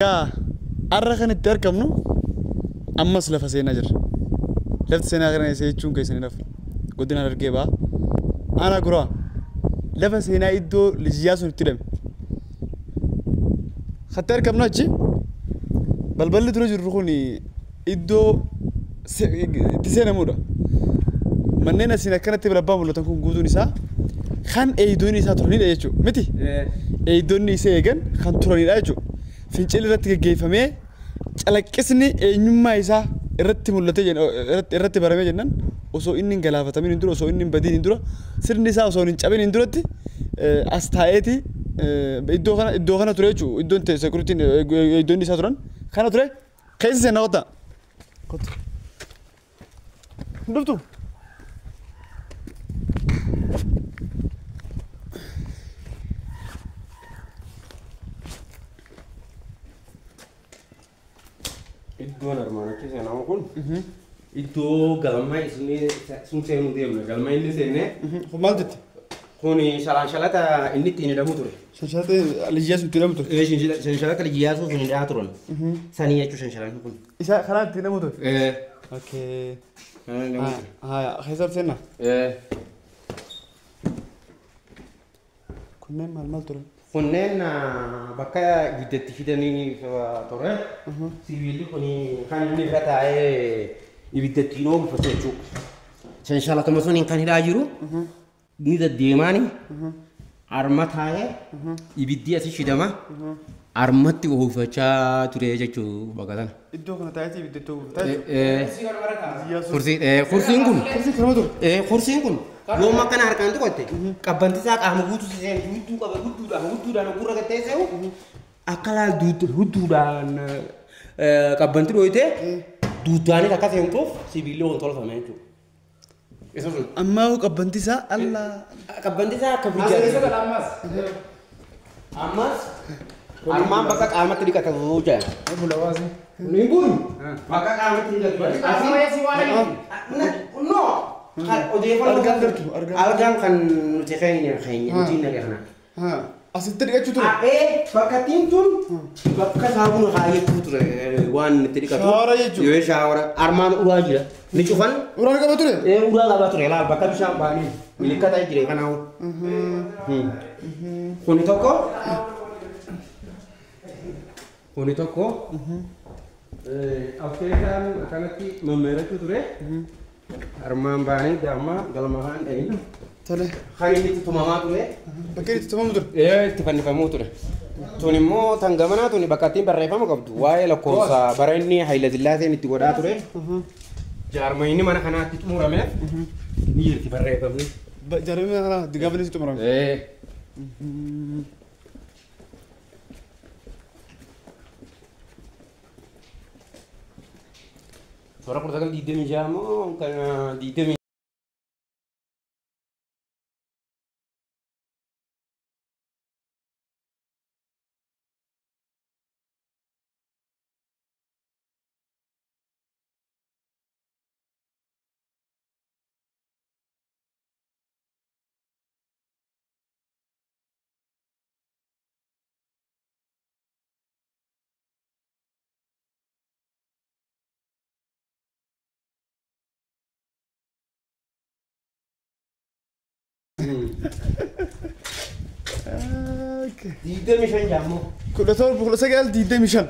Har'a kan itti argamnu ammas lafa seenaa jirra. Lafti seenaa kana jechuun keessanii lafa godina Harargee ba'a. Aanaa Guraa lafa seenaa iddoo Lij Iyyaasuun itti hidhame. Katti argamnu achi balballi dura jirru kun iddoo itti seenamudha. Manneen asiin akkanatti birabbaa mul'atan kun guutuun isaa kan eegdonni isaa turanidha jechuudha. Miti? Eegdonni isa eegan kan turanidha jechuudha. Fincilli irratti geggeeffamee calaqqisni eenyummaa isaa irratti mul'atee irratti baramee jennaan osoo inni hin galaafatamin hin dura, osoo inni hin badiin hin dura, sirni isaa osoo hin cabin hin duratti as taa'eeti iddoo kana ture jechuudha. Iddoon seekuuritiin eegdonni isaa turan kana ture. Keessa seenaa kottaa. Kottu. Hin dhuftu? Iddoon armaan achi seenamu kun iddoo galma isin sun seenuu deemna. Galma inni seenee Maal jetti? Kun shanshalata inni ittiin hidhamu ture. Shanshalata Lij Iyyaasuun itti hidhamu ture. Shanshalata Lij Iyyaasuu sun hidhaa turan. Sanii jechuun shanshalatni kun. Isa karaa itti hidhamu ture. Okay. Kanaan hidhamu ture. Haya, keessa ol seenaa. Kunneen maal maal turan? Kunneen bakka ibiddatti fidanii ture. Sibiilli kun kan inni irra taa'ee ibidda ittiin oomishatu jechuudha. Shanshalatuma suniin kan hidhaa jiru ni deddeemaani arma taa'ee ibiddi asii fidama armatti oomishachaa ture jechuu bakka sana. Iddoo kana taa'eeti ibidda itti oomishata jechuudha. Kursiin kun Kursiin kanuma ture. Kursiin kun yoom akkana harkaan tuqatte qabbanti isaa qaama guutuu seen hudduu qaba, hudduudhaan hudduudhaan gurra gattee se'u akka laal hudduudhaan qabbanti dhooytee duuddaanis akka seentuuf sibiilli kun tolfame jechuudha. Isa sun. Ammaa hoo qabbanti isaa allaa. Qabbanti isaa akka firijaati. Ammas armaan bakka qaamatti dhiqatu jedha. Ni kun bakka qaamatti dhiqatu. No. Odeeffannoo. Argaan dartu, argaan. Algaan kan nuti keenya keenya nuti naqe kana. Asitti dhiqachuu ture. Bakka tun bakka saabuna kaayyachuu ture waan itti dhiqatu. Shaawara jechuudha. Yoo shaawara armaan uraa jira. Ni cufan. Uraan qaba ture. Uraa qaba ture laal bakka bishaan baanii milikkata jire kanaaf. Kuni tokko. Kuni tokko. As keessaan akkanatti mammeerachuu ture. Armaan baanii damma galma kaan dha'in. Tole. Kan inni itti tumamaa ture. Bakka itti tumamu ture. Itti fannifamuu ture. Tun immoo tan gamanaa tuni bakka ittiin barreeffama qabdu. Waa'ee lakkoofsa bara inni Haayila Sillaaseen itti godhaa ture. Jaarmayini mana kanaatti xumurameef ni jirti barreeffamni. Jaarmayini kana gaafa inni xumurame. Toora 1926 moo kan digdamii 25 jaammoo. 17, 1925.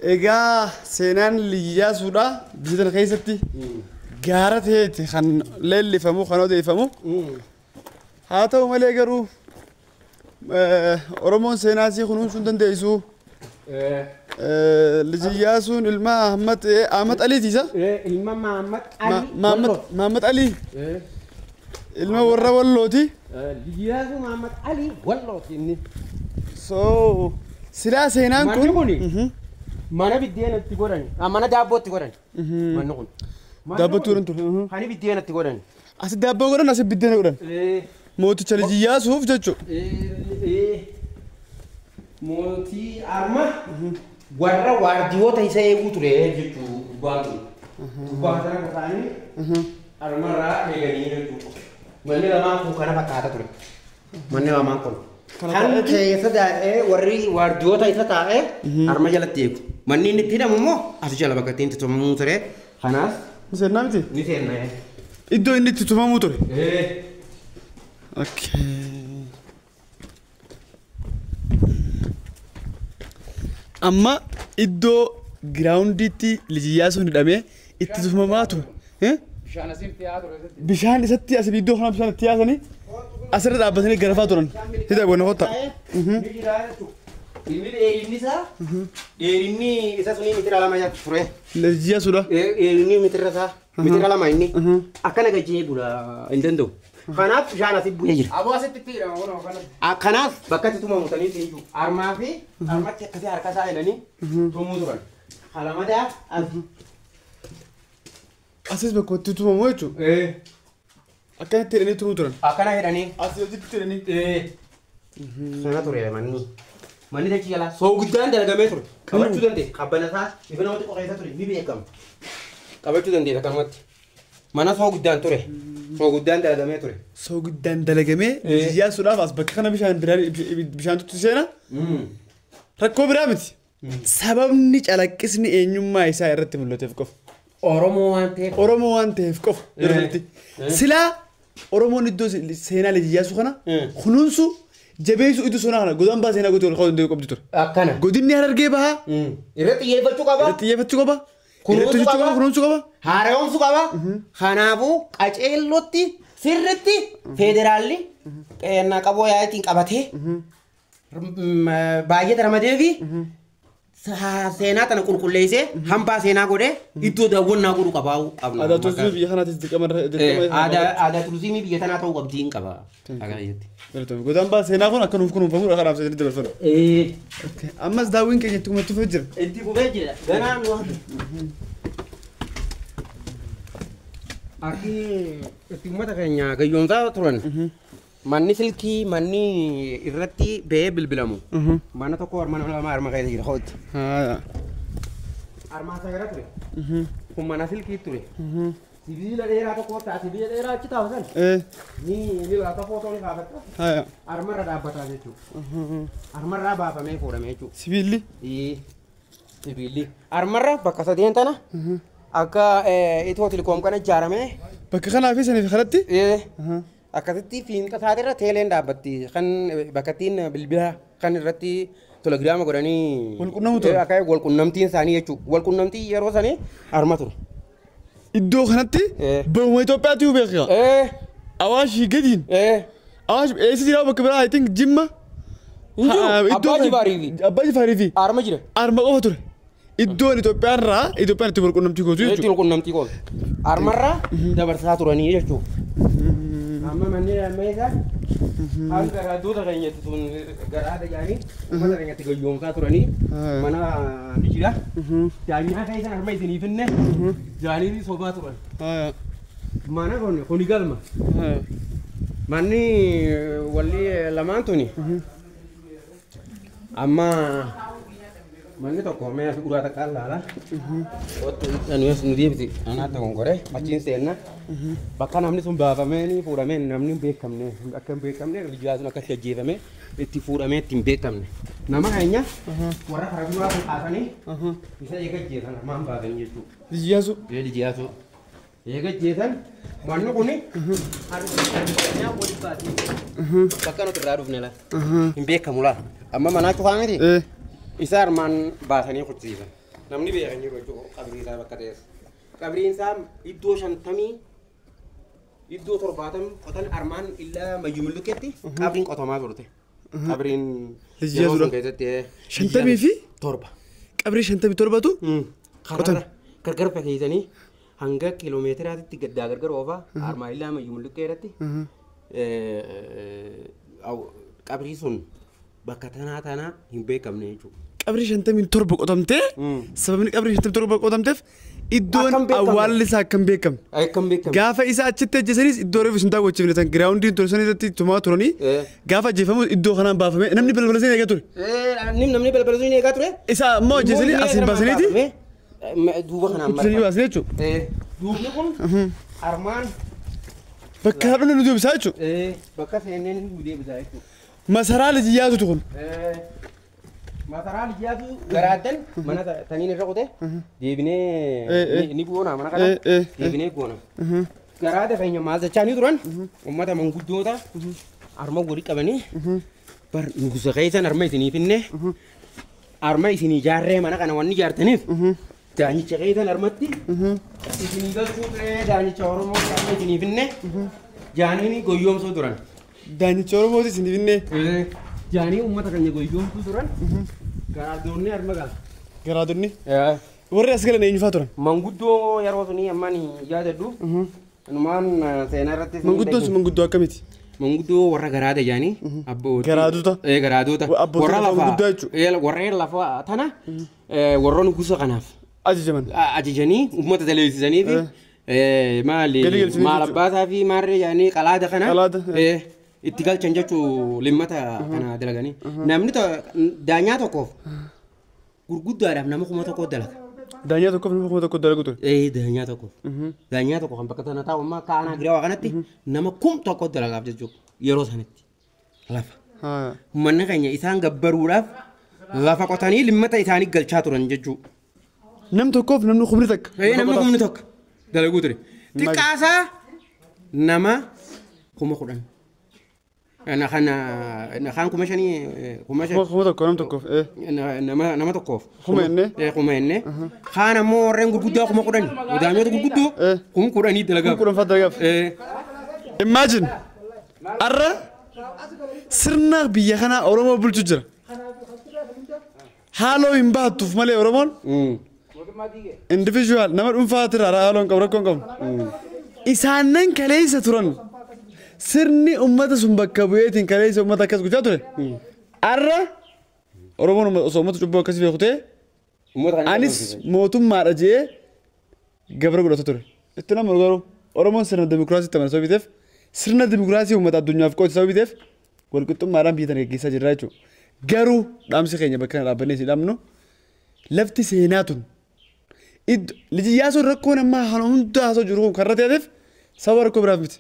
Egaa seenaan Lij Iyyaasuudha biyya tana keessatti gaara ta'eeti kan leellifamu, kan odeeffamu. Haa ta'u malee garuu Oromoon seenaa isii kunuunsuu hin dandeessu. Lij Iyyaasuun ilma Ahmad Aliiti isa? Ilma Mahammad Ali. Mahammad Ali ilma warra Wallooti. Lij Iyyaasuu Mahammad Ali Wallooti inni. So silaa seenaan Manni kun kuni mana biddeena itti godhan. Mana daabboo itti godhan. Manni kun. Daabboo itti godhan ture. Kan biddeena itti godhan. Asi daabboo godhan, asi biddeena godhan. Mooticha Lij Iyyaasuuf jechuudha. Mootii arma warra waardiyoota isa eeguu ture jechuu gubbaan kun. Gubbaa sana ta'anii Armarraa eeganii jechuudha. Manni lamaan kun kana fakkaata ture. Manni lamaan kun. Kan keessa taa'ee warri waardiyoota isa taa'ee arma jalatti eegu. Manni inni itti hidhamu immoo as jala bakka ittiin tumamuu ture. Kanaas Ni seennaa miti? Ni seenna. Iddoo inni itti tumamuu ture. Okay. Amma iddoo giraawundiitti Liji Iyyaasuun hidhamee itti tumamaa ture. Bishaan asitti yaa ture. Bishaan isatti asii iddoo kana bishaan itti yaasanii asirra dhaabbatanii garafaa turan. Hidha goona kottaa. Ni jira jechuudha. Inni dheerinni isaa dheerinni isa sunii mitira 2 jala ture. Liji Iyyaasuudha. Dheerinni mitira isaa mitira 2 inni akkana gajjee bula hin danda'u. Kanaaf bishaan asii bu'ee jira. Aboo asitti itti hidhama kunoo kanatti. Kanaaf bakka itti tumamu sanii iyyuu armaa fi armatti akkasii harka isaa hidhanii tumuu turan. Kalamadaa as. Asis bakka itti tumamu jechuudha. Akkanatti hidhanii tumuu turan. Akkana hidhanii. Asii hojiitti hidhanii. Sana ture manni. Manni dachii jalaa soo guddaan dalagamee ture. Qabachuu danda'e. Qabbana isaa ifa namatti qoreessa ture ni beekama. Qabachuu danda'e akkanumatti. Mana soo guddaan ture. Soo guddaan dalagamee ture. Soo guddaan dalagamee Liji Iyyaasuudhaaf as bakka kana bishaan bishaantu seena. Rakkoo biraa miti. Sababni calaqqisni eenyummaa isaa irratti mul'ateef qofa. Oromoo waan ta'eef. Oromoo waan ta'eef qofa. Yeroo sanatti. Silaa Oromoon iddoo seenaa Liji Iyyaasuu kana kunuunsu jabeessu iddoo seenaa kana godaan baa seenaa gootee ol kaa'uu danda'u qabdi ture. Akkana. Godinni Harargee bahaa. Irratti xiyyeeffachuu qaba. Irratti xiyyeeffachuu qaba. Kunuunsuu qaba. Kunuunsuu qaba. Haaromsuu qaba. Kanaafuu qaceellotti sirritti federaalli qaboo yaa'iitiin qabatee baay'ee ramadee fi seenaa tana qulqulleessee hambaa seenaa godhee iddoo daawwannaa godhuu qabaa'uu qabna. Aadaa turizimii biyya kanaatis dirqama. Aadaa turizimii biyya tanaa ta'uu qabdi hin qaba. Godaan baa seenaa kun akka nuuf kunuunfamudha kanaaf seenaa dabarfama. Ammas daawwiin keenya itti fufee jira. Itti fufee jira. Ganaan nu hafe. Akki itti uummata keenya gayyoomsaa turan. Manni silkii manni irratti ba'ee bilbilamu. Mana tokko mana lama arma keessa jira hooti. Armaa sagara ture. Kun mana silkii ture. Sibiila dheeraa tokko ta'a sibiila dheeraa achi taa'u san. Ni ni laata footoo ni kaafatta. Armarra dhaabbataa jechuudha. Armarraa baafamee fuudhamee jechuudha. Sibiilli? Sibiilli. Armarra bakka sadeen tana akka itoo tilikoom kana ijaaramee. Bakka kanaa fi saniif kanatti? Akkasitti fiinxa isaatirra teeleen dhaabbatti kan bakka ittiin bilbila kan irratti telegiraama godhanii walqunnamu ture. Akka walqunnamtiin isaanii jechuudha. Walqunnamtii yeroo sanii arma ture. Iddoo kanatti baruma Itoophiyaatti hubee beekaa. Awaashii gadiin. Awaash eessa jira bakka biraa I think Jimma. Abbaa Jifaarii fi. Abbaa Jifaarii fi. Arma jira. Arma qofa ture. Iddoon Itoophiyaarraa Itoophiyaan itti walqunnamtii gootu jechuudha. Itti walqunnamtii gootu. Armarraa dabarsaa turanii jechuudha. Amma manni ammayyaa hanga garaadota keenyatti tun garaada jaanii uummata keenyatti gayyoomsaa turanii mana ni jira. Daanyaa keessan harma isinii finne jaanii sobaa turan. Mana kun kuni galma. Manni walli lamaan tuni amma manni tokko mee suuraa takka laala. Ottu ani nu deebisi anaa tokko gore achiin seenna. Bakka namni sun baafamee ni fuudhamee namni hin beekamne akka hin beekamne Liji Iyyaasuun akkatti ajjeefame itti fuudhamee itti hin beekamne. Nama keenya warra karaa duraa kun kaasanii isa eega ajjeesan armaan baasanii jechuudha. Liji Iyyaasuu. Liji Iyyaasuu. Eega ajjeesan manni kuni harka waliin baasii. Bakka nuti irraa dhufne laal. Hin beekamu laal. Amma manaa cufaa miti. Isa armaan baasanii kuchisiisan. Namni beekan jiru jechuudha qabriin isaa bakka ta'es. Qabriin isaa iddoo 50 iddoo 70 qotan armaan illaa mayyumullukeetti qabriin qotamaa turte. Qabriin yeroo sun keessatti 57? Qabrii 57tu qotame. Gargar fageessanii hanga kiiloomeetiraatti gaddaa gargar oofaa armaan illaa mayyumullukkee irratti qabrii sun bakka tanaa tanaa hin beekamne jechuudha. Qabrii 57 qotamtee sababni qabrii 57 qotamteef iddoon awwaalli isaa akka hin beekamne. Gaafa isa achitti ajjeesanis iddoo reefu sun daawwachiifne tan giraawundiin ture san irratti tumaa turanii gaafa ajjeefamu iddoo kanaan baafame namni balbala sun eegaa ture. Namni balbala sun eegaa ture. Isa ammoo ajjeesanii asiin baasaniiti. Duuba kanaan marfame. Baasanii jechuudha. Duubni kun Armaan. Bakka haadhonni nu deebisaa jechuudha. Bakka seenneen nu deebisaa jechuudha. Masaraa Liji Iyyaasuutu kun. Masaraa Liji Iyyaasuu garaaddan mana taniin irra qotee deebinee ni goona mana kana deebinee goona. Garaada keenya maal jechaa ni turan uummata manguddoota arma walii qabanii bar nugusa keessan arma isiniif inne arma isinii ijaarree mana kana wanni ijaartaniif daanyicha keessan armatti isinii galchuu turee daanyicha Oromoo arma isiniif inne jaaniin goyyoomsuu turan. Daanyicha Oromooti isiniif inne. Jaanii uummata keenya goyyoomsuu turan garaadonni arma gala. Garaadonni? Warri as galan eenyufaa turan? Manguddoo yeroo sunii ammaan yaadadhu. Numaan seenaa irratti. Manguddoon sun manguddoo akkamiiti? Manguddoo warra garaada jaanii. Garaadota? Garaadota. Warra lafaa. Warreen lafa tana warroon gosa kanaaf. Ajajaman. Ajajanii uummata daleessisanii fi maali maal abbaasaa fi maarree jaanii qalaada kana. Itti galchan jechuu limmata kana dalaganii. Namni daanyaa tokkoof gurguddaadhaaf nama 1000 dalaga. Daanyaa tokkoof nama 1000 dalagu ture? Daanyaa tokkoof. Daanyaa tokko kan bakka tana taa'u amma akka aanaa girawaa kanatti nama 1000 dalagaaf jechuudha yeroo sanitti lafa. Uummanni keenya isaan gabbaruudhaaf lafa qotanii limmata isaanii galchaa turan jechuudha. Nam tokkoof namni 10,000? Namni 10,000 dalaguu ture. Xiqqaasaa nama 10,000. Kan 5,000 1,000 nam tokkoof. Nama tokkoof. Kuma enne. Kuma enne. Kaan ammoo warreen gurguddaa 10,000. Daanyoota gurguddoo 10,000 dalagaaf. 10,000 fa'aa dalagaaf. Imagine arra sirna biyya kanaa Oromoo bulchu jira. Haaloo hin baattuuf malee Oromoon individual nama dhuunfaatirraa haaloo hin qabu rakkoo hin qabu. Isaanan kaleessa turan. Sirni uummata sun bakka bu'eetiin kaleessa uummata akkas gochaa ture. Arra Oromoon osoo uummata cubbuu akkasii beeku ta'e anis mootummaadha jedhee gabra godhata ture. Itti nama garuu Oromoon sirna dimokiraasiitti amana sababii ta'eef sirna dimokiraasii uummata addunyaaf qooti sababii ta'eef walqixxummaadhaan biyya tana gaggeessaa jirra jechuudha. Garuu dhaamsi keenya bakka kana dhaabbannee isin dhaabnu lafti seenaa tun Liji Iyyaasuun rakkoon ammaa haala hundaa haasoo jiru kun karra ta'eef sababa rakkoo biraaf miti.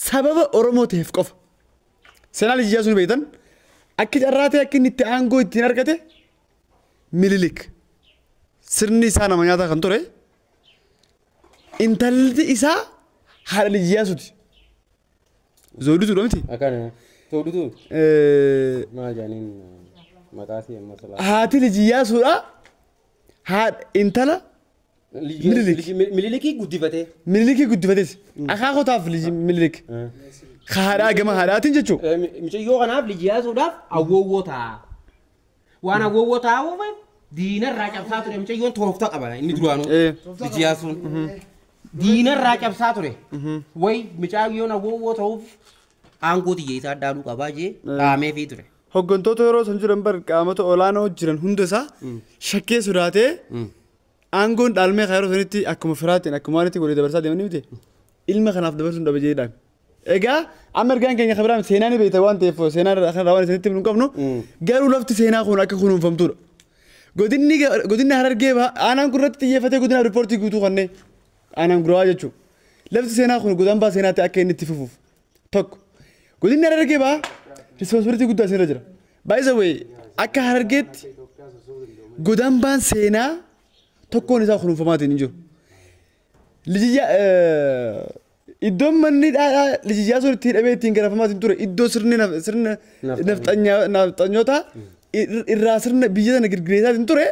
Sababa Oromoo ta'eef qofa. Seenaa Liji Iyyaasuun beektan akka carraa ta'e akka inni itti aangoo ittiin argate Minilik sirni isaa nama nyaataa kan ture intalli isaa haadha Liji Iyyaasuuti. Zoodituu dha miti? Akkana Zoodituu? Maal jaaniin maqaa isii amma salaa. Haati Liji Iyyaasuudha haadha intala Minilik. Minilikii guddifatee. Minilikii guddifatees. Akaakotaaf Minilik. Haadhaa gama haadhaatiin jechuudha. Mucayyoo kanaaf Liji Iyyaasuudhaaf awwoowwoo ta'a. Waan awwoowwoo taa'uuf diinarraa cabsaa ture mucayyoon tooftaa qaba inni duraanuu. Liji Iyyaasuun. Diinarraa cabsaa ture. Wayi mucayyoon awwoowwoo ta'uuf aangoo xiyya isaa dhaaluu qabaa jee dhaameefii ture. Hooggantoota yeroo san jiran bar qaamota olaanoo jiran hunda isaa shakkee sodaatee aangoon dhaalmee yeroo sanitti akkuma firaatiin akkuma waanitti godhee dabarsaa deemanii miti ilma kanaaf dabarsuun dhaba jedhee dhaame. Egaa amma ergaan keenya kan biraan seenaa ni beekta waan ta'eef seenaa kanarraa waan isinitti himnu hin qabnu garuu lafti seenaa kun akka kunuunfamtuudha. Godinni Harargee aanaan kun irratti xiyyeeffatee godinaaf riippoortii guutuu kanneen aanaan gurawaa jechuudha. Lafti seenaa kun godambaa seenaatti akka inni itti fufuuf tokko godinni Harargee baha responsibility guddaa isinirra jira. By the way akka Harargeetti godambaan seenaa tokkoon isaa kunuunfamaatiin hin jiru. Iddoon manni dhaadhaa Liji Iyyaasuun itti hidhamee ittiin garafamaatiin ture iddoo sirni nafxanyootaa irraa sirna biyya sana girgireessaatiin ture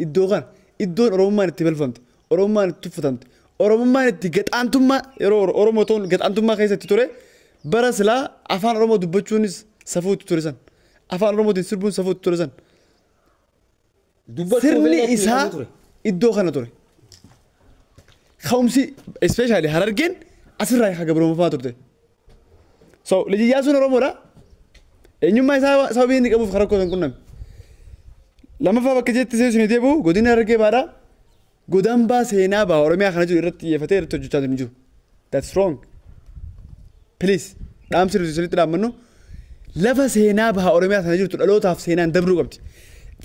iddoo kana iddoon Oromummaan itti balfamte Oromummaan itti tuffatamte Oromummaan itti gaxaantummaa yeroo Oromoo ta'uun gaxaantummaa keessatti ture bara silaa afaan Oromoo dubbachuunis safuu itti ture san afaan Oromootiin sirbuun safuu itti ture san sirni isaa iddoo kana ture. Ka'umsi especially Harargeen asirraa haa gabroomfaa turte. So Liji Iyyaasuun Oromoodha. Eenyummaa isaa sababii inni qabuuf rakkoo san qunname. Lammaffaa bakka jetti isin deebi'u godina Harargee baadha. Godambaa seenaa baha Oromiyaa kana jiru irratti xiyyeeffatee irratti hojjechaa jiru jiru. That's wrong. Please dhaamsi nuti isinitti dhaammannu lafa seenaa baha Oromiyaa sana jirtu dhalootaaf seenaan dabruu qabdi.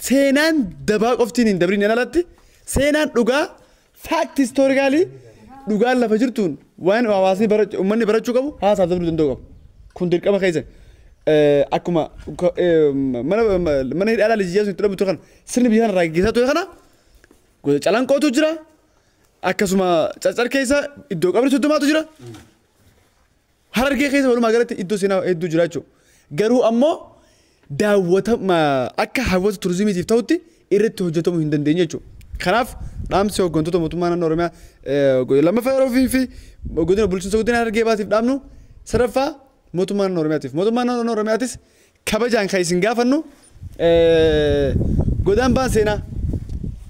Seenaan dabaa qoftiin hin dabrin alatti seenaan dhugaa fact historically dhugaan lafa jirtuun Waan hawaasni uummanni barachuu qabu hawaasaaf dabaluu danda'u qabu. Kun dirqama keessan. Akkuma mana hidhaa Lij Iyyaasuun itti dhabatu kana sirni biyya kanarraa gaggeessaa ture kana gosa calanqootu jira. Akkasuma Caccar keessa iddoo qabri 30tu jira. Harargee keessa walumaa galatti iddoo seenaa hedduu jira jechuudha. Garuu ammoo daawwata akka hawwata turizimiitiif ta'utti irratti hojjetamuu hin dandeenye jechuudha. Kanaaf dhaamsi hooggantoota mootummaa naannoo Oromiyaa lammaffaa yeroo fi godina bulchiinsa godina Harargee baatiif dhaamnu sadaffaa mootummaa naannoo Oromiyaatiif. Mootummaa naannoo Oromiyaatis kabajaan kan isin gaafannu godaan baan seenaa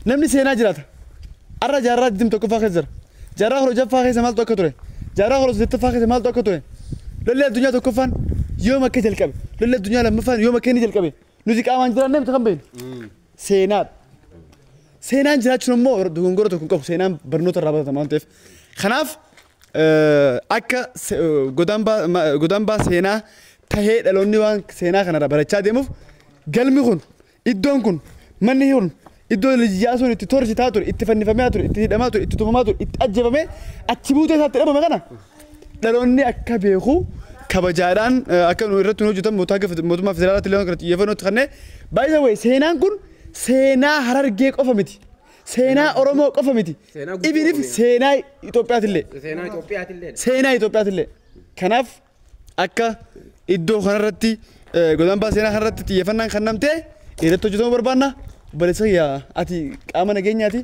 namni seenaa jiraata. Arra jaarraa 21ffaa keessa jira. Jaarraa 16ffaa keessa maaltu akka ture? Jaarraa 18ffaa keessa maaltu akka ture? Lolli addunyaa tokkoffaan yoom akka jalqabe? Lolli addunyaa lammaffaan yoom akka inni jalqabe? Nuti qaamaan jiraannee miti kan beeknu. Seenaadha. Seenaan jiraachuun immoo dogongora tokko hin qabu. Seenaan barnoota irraa baratama waan ta'eef. Kanaaf akka godaambaa seenaa tahee dhaloonni waan seenaa kanarraa barachaa deemuuf galmi kun iddoon kun manni kun iddoo Lij Iyyaasuun itti torchitaa ture, itti fannifamee ture, itti hidhamaa ture, itti tumamaa ture, itti ajjeefamee achi buutee isaatti dhabame kana dhaloonni akka beeku kabajaadhaan akka nu irratti nu hojjetan mootummaa federaalaatti illee kana xiyyeeffannoo itti kennee baay'ee wayi seenaan kun seenaa Harargee qofa miti. Seenaa Oromoo qofa miti. Ibiniif seenaa Itoophiyaatillee. Seenaa Itoophiyaatillee. Seenaa Itoophiyaatillee. Kanaaf akka iddoo kanarratti godaambaa seenaa kanarratti xiyyeeffannaan kennamtee irratti hojjetamuu barbaanna. Obboleessa kiyya ati qaama nageenyaati.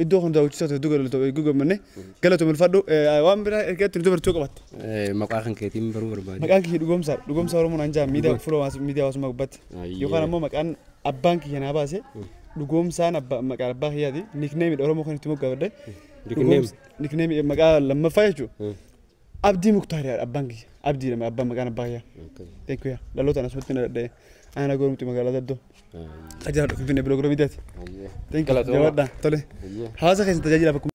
Iddoo kan daawwachiisaa hedduu gammanne galatoomi ulfaadhu waan biraa erga itti nuti barachuu qabatte. Maqaa kan keetiin baruu barbaade. Maqaan kiyya Dhugoomsaa Dhugoomsaa Oromoo naan jedhama miidiyaa fuula miidiyaa hawaasummaa gubbaatti. Yookaan ammoo maqaan abbaan kiyya naa baase Dhugoomsaan maqaa abbaa kiyyaati. Nickname Oromoo kan itti moggaafadhe. Nickname maqaa lammaffaa jechuudha. Abdii Muktaariyaadha abbaan kiyya. Abdii lama abbaan maqaan abbaa kiyyaa. Thank you. Dhaloota asumatti na dhadhee. Aanaa Goorumti magaalaa Daddoo. Qajeelaa Finfinnee Biloo Gurra Miidiyaati. Thank you. Jabaadhaa. Tole. Hawaasa keessan tajaajilaaf akkuma